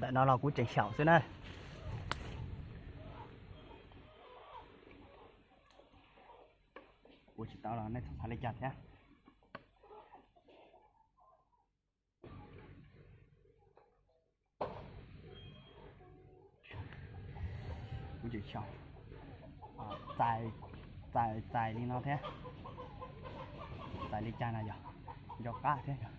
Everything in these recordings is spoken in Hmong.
Ntawm no los kuv tseem xyaum xwb na. Kuv tsis tau los nej txhob xav li cas thiab. Kuv tseem xyaum, txais, txais li no thiab. Txais li cas na yog, nco qab thiab yog.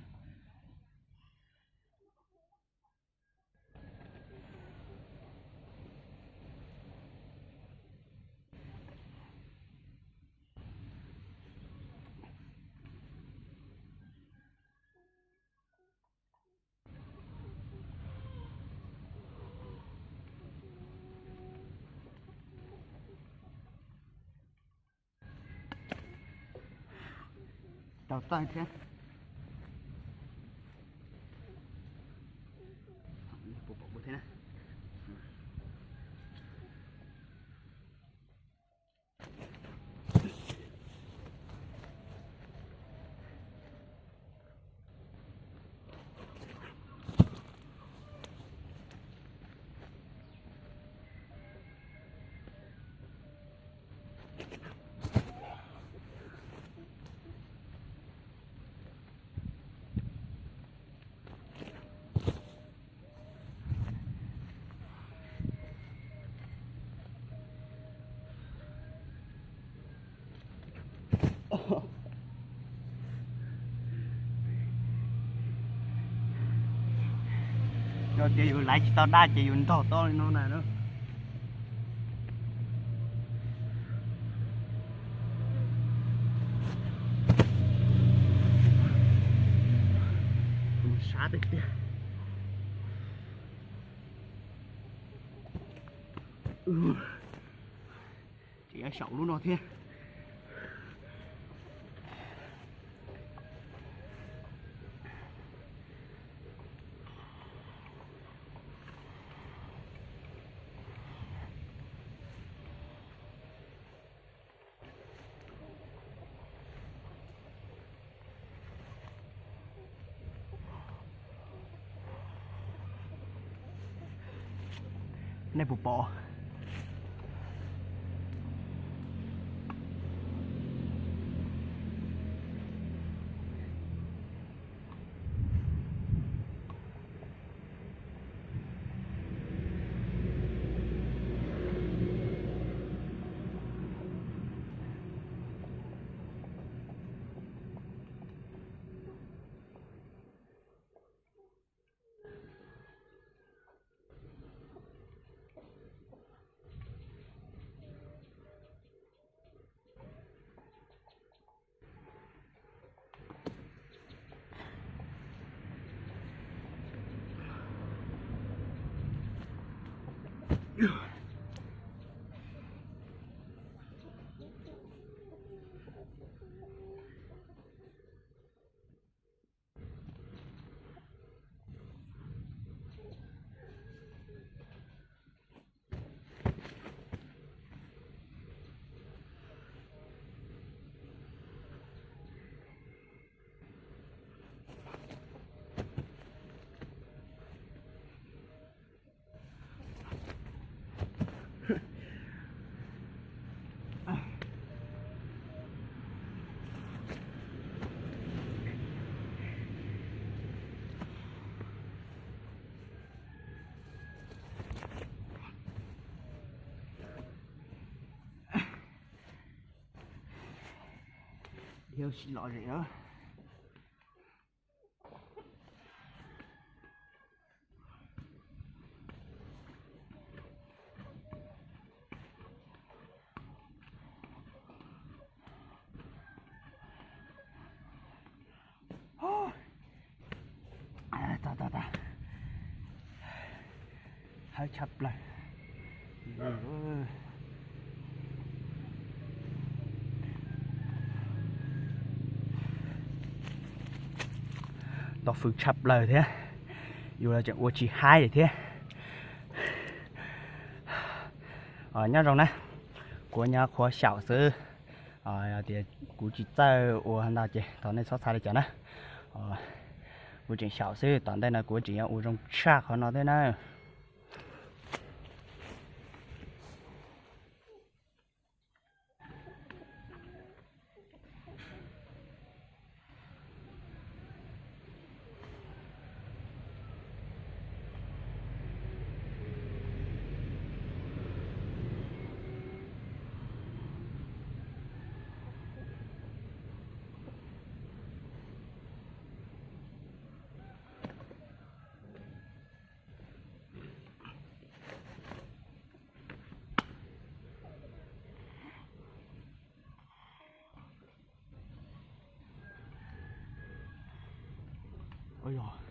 Tau tawg thiab. Puas pom kuv thiab na? Yog tias yus laiv tsis tau daj ces yus ntog tau li no na. Sab tiag tiag. Tseem yuav xyaum lub no thiab. Nej puas pom? Dhia ua si lom zem os. Hawb tshaj plaws. Tau fwv tshaj plaws thiab, yus los tseem ua tsis haib thiab. Nyob zoo na, kuv nyob qhuav xyaum xwb, tias kuv tsis txawj ua ntau ces thov nej txhob txhawj li cas na. Kuv tseem xyaum xwb, tom ntej no kuv tseem yuav ua zoo tshaj qhov no thiab na. Ua yog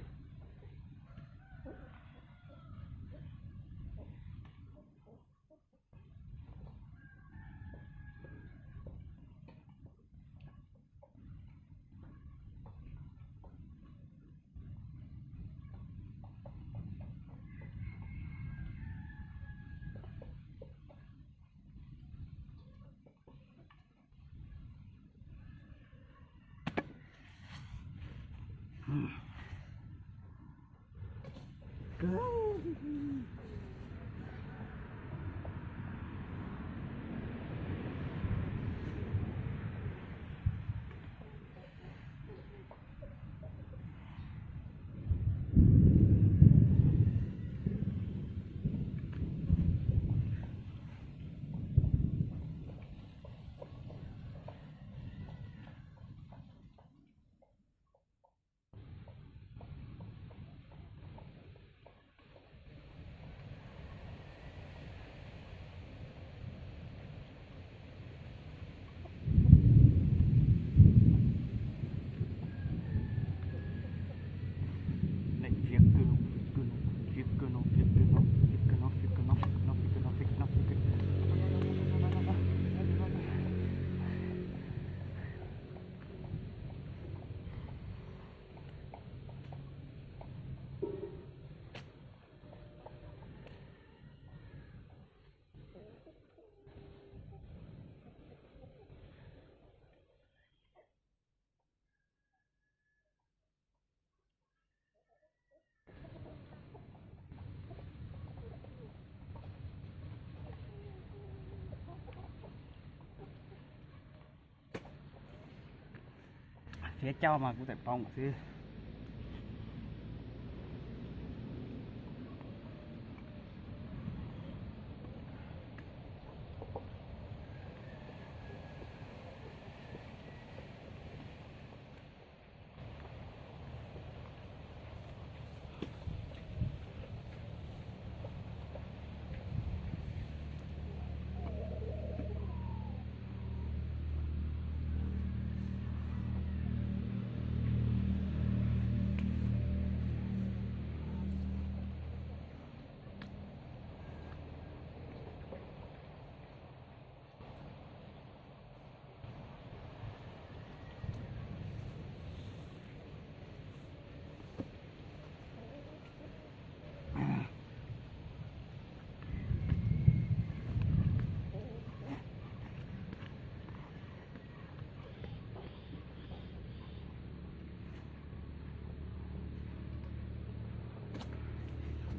Fiab coj mas kuv tawm poob xwb.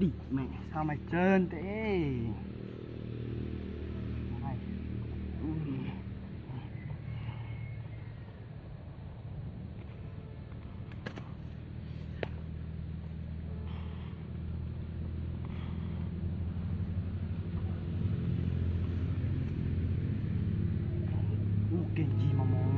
Dim meem txhob mas tsawg ntev. Ub, kev ncig mos mos.